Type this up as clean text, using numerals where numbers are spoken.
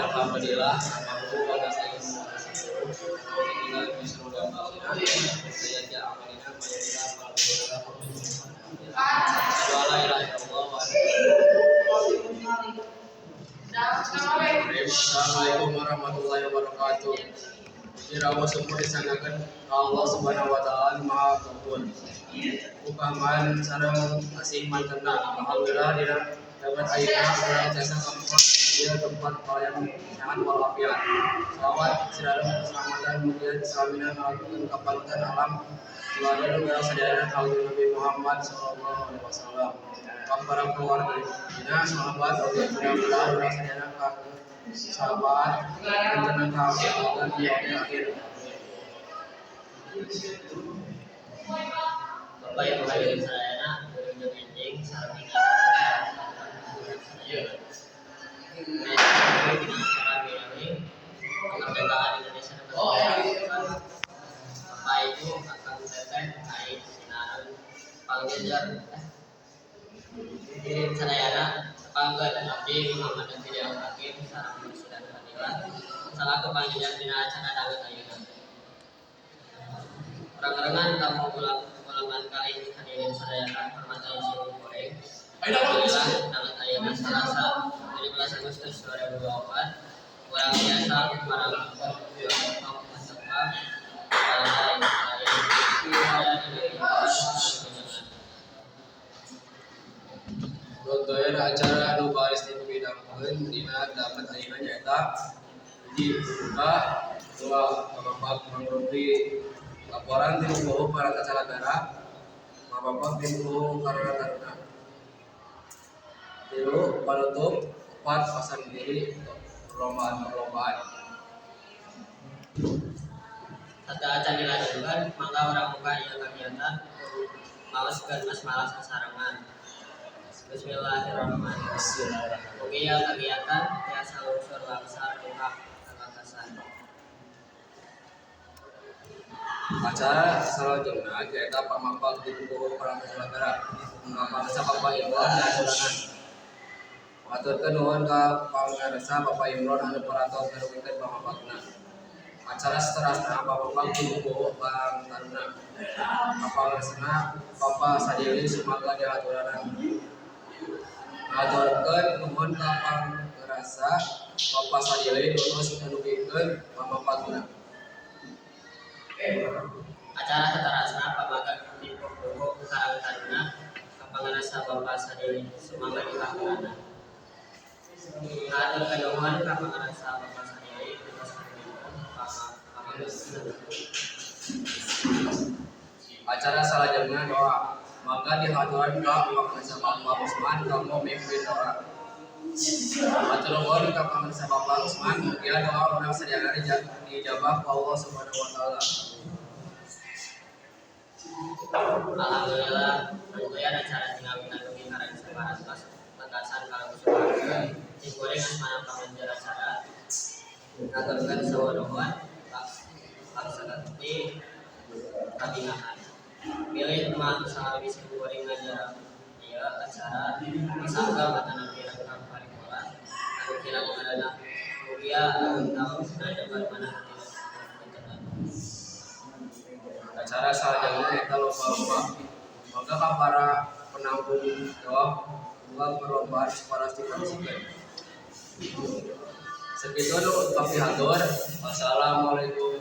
Alhamdulillah, mampu Assalamualaikum warahmatullahi wabarakatuh. Puji syukur disanjungkeun ka Allah Subhanahu wa taala, Maha Ghafur. Ukaman sareng asih mantena. Alhamdulillah, dina danget ayeuna urang tiasa ngampun ieu tempat kalayan sehat walafiat. Salawat sareng keselamatan mugia salamina ngalakukeun ka panutan alam tuladha urang sadayana, Kangjeng Nabi Muhammad sallallahu alaihi wasallam. Ka para keluarga dina, sahabat, oge mudah-mudahan urang sadayana ka sahabat rencana ka di akhir. Bapak Ibu hadirin sadayana, wilujeng enjing sareng sadaya. Dina acara ngiring kemerdekaan Indonesia nu ke-74. Bapak Ibu, Akang, Teteh, Ai, Sinareun, Pangjejer, hadirin sadayana, tepangkeun abdi Muhammad Fidel Hakim sareng Mursidan Fadilah salaku pangjejer dina acara danget ayeuna. Urang-urangan kamu ulangan kali hadirin sadayana, hormatan sim kuring. Alhamdulillah, danget ayeuna Salasa 17 Agustus 2024 urang biasa marang tepang aya dina. Runtuyan acara anu baris dipidangkeun dina danget ayeuna nyaeta: hiji, pembuka, dua, Bapak Mang laporan ti puguh para calagara, Bapak tim puguh Karang Taruna, tilu, penutup, empat, pasang diri perlombaan-perlombaan. Sateuacan dilanjutkeun, mangga urang buka ieu kagiatan maoskeun basmalah sasarengan. Bismillahirrahmanirrahim. Mugi ieu kagiatan tiasa lungsur langsar dongkap ka. Acara salajengna nyaeta pamapag ti puguh para calagara. Pangarsa Bapak Imron dihaturanan. Haturkeun nuhun ka pangarsa Bapak Imron anu parantos ngarumikeun pamapagna. Acara saterasna pamapag ti puguh Karang Taruna. Pangarsana Bapak Sadili, sumangga dihaturanan. Haturkeun nuhun ka pangarsa Bapak Sadili nu tos ngarumikeun pamapagna. Acara saterasna pamapag ti puguh Karang Taruna. Pangarsa Bapak Sadili, sumangga dihaturanan. Haturkeun nuhun ka pangarsa Bapak Sadili nu tos ngarumikeun pamapagna. Acara salajengna doa. Mangga dihaturan ka pangarsa Bapak Usman kanggo mimpin doa. Hatur nuhun ka pangarsa Bapak Usman, mugia doa urang sadayana diijabah ku Allah Subhanahu wa taala. Alhamdulillah, rangkaian acara tingawitan dugi ka parantos lengkasan kalangsungan. Simkuring asmana panganjer acara ngaturkeun saha nuhun paksakti kabingahan. Bilih mah salami simkuring ngajar ieu acara disangka atanapi rangkap parikola anu kirang ngadanah. Mugia taosna jembar manah tina. Acara salajengna nyaeta lomba-lomba. Mangga ka para penanggung jawab unggal perlombaan supados dikondisikeun. Sakitu nu kapihatur. Wassalamualaikum.